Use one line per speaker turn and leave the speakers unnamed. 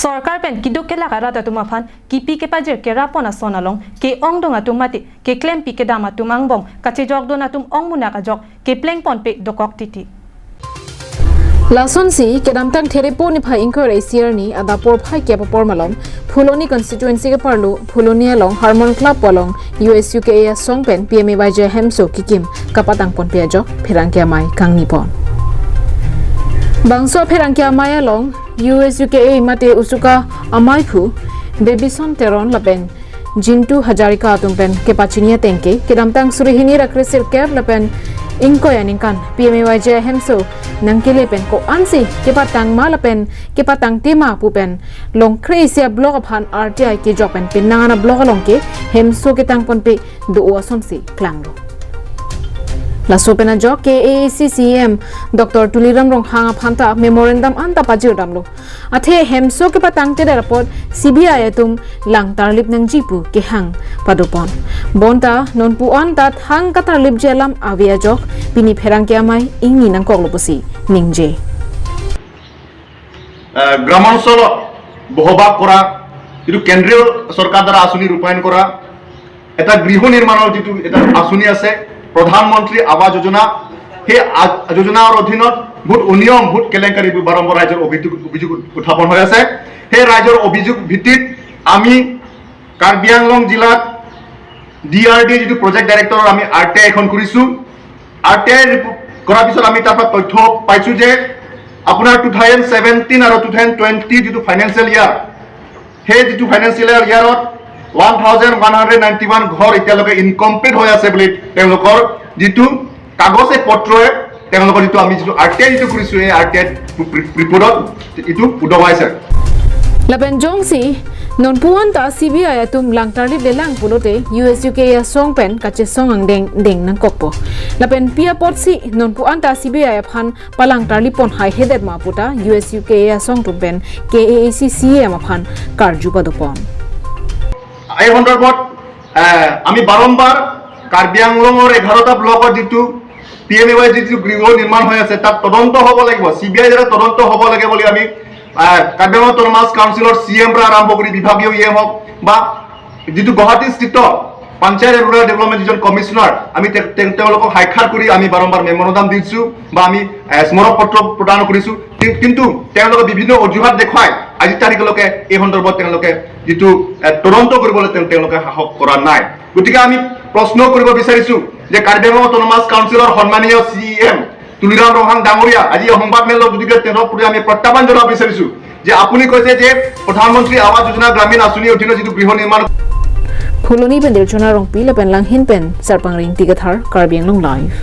Sarkar pen kiduk ke laka rata tuma phan ki pi ke pajir ke rapon ason along ke ong dong atum mati ke klem pi ke dam atum angbong kache jok don atum ong muna ka jok ke pleng pon pe dokok titi.
Lason si kedamtang therepo ni pha inquiry siarni ada por phai ke por malom Phuloni constituency ke parlu Phuloni along Harmon Club polong USUK ya song pen PMA by J Hemso kikim kapatang pon pe jok pherang ke mai kangni pon bangso pherang ke mai along USUK mate usuka amai phu Bebison Teron lapen Jintu Hazarika atum pen ke pachinia tengke kedamtang surihini rakresir kep lapen ingko yaningkan PMAYJ hemso nangkile pen ko ansi ke patang ma lapen ke patang tema pu pen long khresia blog phan RTI ke jok pen pinangana blog long ke hemso ke tang pon pe do ason si klanglo laso pena jok ke AACCM Dr. Tuliram Ronghang phanta memorandum anta pajir damlo athe hemso ke patang te report CBI atum lang tarlip nang jipu ke hang padupon bonta nonpu anta thang ka tarlip jelam avia jok pini pherang ke amai ingi nang koklopusi ningje.
গ্রামাঞ্চলত বসবাস কৰা যিটো কেন্দ্ৰীয় চৰকাৰ দ্বাৰা আঁচনি ৰূপায়ণ কৰা এটা গৃহ নিৰ্মাণৰ যিটো এটা আঁচনি আছে প্ৰধানমন্ত্ৰী আৱাস যোজনা, সেই যোজনাৰ অধীনত বহুত অনিয়ম, বহুত কেলেংকাৰী বাৰম্বাৰ ৰাইজৰ অভিযোগ উত্থাপন হৈ আছে। সেই ৰাইজৰ অভিযোগ ভিত্তিত আমি কাৰ্বি আংলং জিলাত DRD যিটো প্ৰজেক্ট ডাইৰেক্টৰৰ আমি RTI এখন কৰিছোঁ। RTI কৰাৰ পিছত আমি তাৰ পৰা তথ্য পাইছোঁ যে আপোনাৰ 2017 আৰু 2020 যিটো ফাইনেন্সিয়েল ইয়াৰ, সেই যিটো ফাইনেন্সিয়েল ইয়াৰত 1191 ঘৰ এতিয়ালৈকে ইনকমপ্লিট হৈ আছে বুলি তেওঁলোকৰ যিটো কাগজে পত্ৰই তেওঁলোকৰ যিটো আমি যিটো RTI যিটো কৰিছোঁ, এই RTI ৰিপৰ্টত এইটো উদঙাইছে।
Lapen jongsi non puan ta CBI atum lang tarlip le lang pulote USUK ya song pen kache song ang deng deng nang kokpo lapen pia pot si non puan ta CBI phan palang tarlip pon hai hedet ma puta USUK ya song tum pen KAAC CM phan karju padopon.
এই সন্দৰ্ভত আমি বাৰম্বাৰ কাৰ্বি আংলঙৰ 11টা ব্লকত যিটো PMAY যিটো গৃহ নিৰ্মাণ হৈ আছে তাত তদন্ত হ'ব লাগিব, CBI দ্বাৰা তদন্ত হ'ব লাগে বুলি আমি কাৰ্বি আংলং অট'নমাছ কাউন্সিলৰ CM পৰা আৰম্ভ কৰি বিভাগীয় EM হওক বা যিটো গুৱাহাটীস্থিত পঞ্চায়ত ৰুৰেল ডেভেলপমেণ্ট যিজন কমিশ্যনাৰ, আমি তেওঁলোকক সাক্ষাৎ কৰি আমি বাৰম্বাৰ মেমৰেণ্ডাম দিছোঁ বা আমি স্মাৰক পত্ৰ প্ৰদান কৰিছোঁ। কিন্তু তেওঁলোকে বিভিন্ন অজুহাত দেখুৱাই আজি তাৰিখলৈকে এই সন্দৰ্ভত তেওঁলোকে যিটো তদন্ত কৰিবলৈ তেওঁলোকে সাহস কৰা নাই। গতিকে আমি প্ৰশ্ন কৰিব বিচাৰিছোঁ যে কাৰ্বি আংলং অট'নমাছ কাউন্সিলৰ সন্মানীয় CEM Tuliram Ronghang ডাঙৰীয়া, আজি এই সংবাদ মেলৰ গতিকে তেওঁৰ প্ৰতি আমি প্ৰত্যাহ্বান জনাব বিচাৰিছোঁ যে আপুনি কৈছে যে প্ৰধানমন্ত্ৰী আৱাস যোজনা গ্ৰামীণ আঁচনিৰ অধীনত যিটো গৃহ নিৰ্মাণ
Phuloni pen dir chona rong pi lapen lang hin pen sarpang ring tigathar Karbi Anglong live.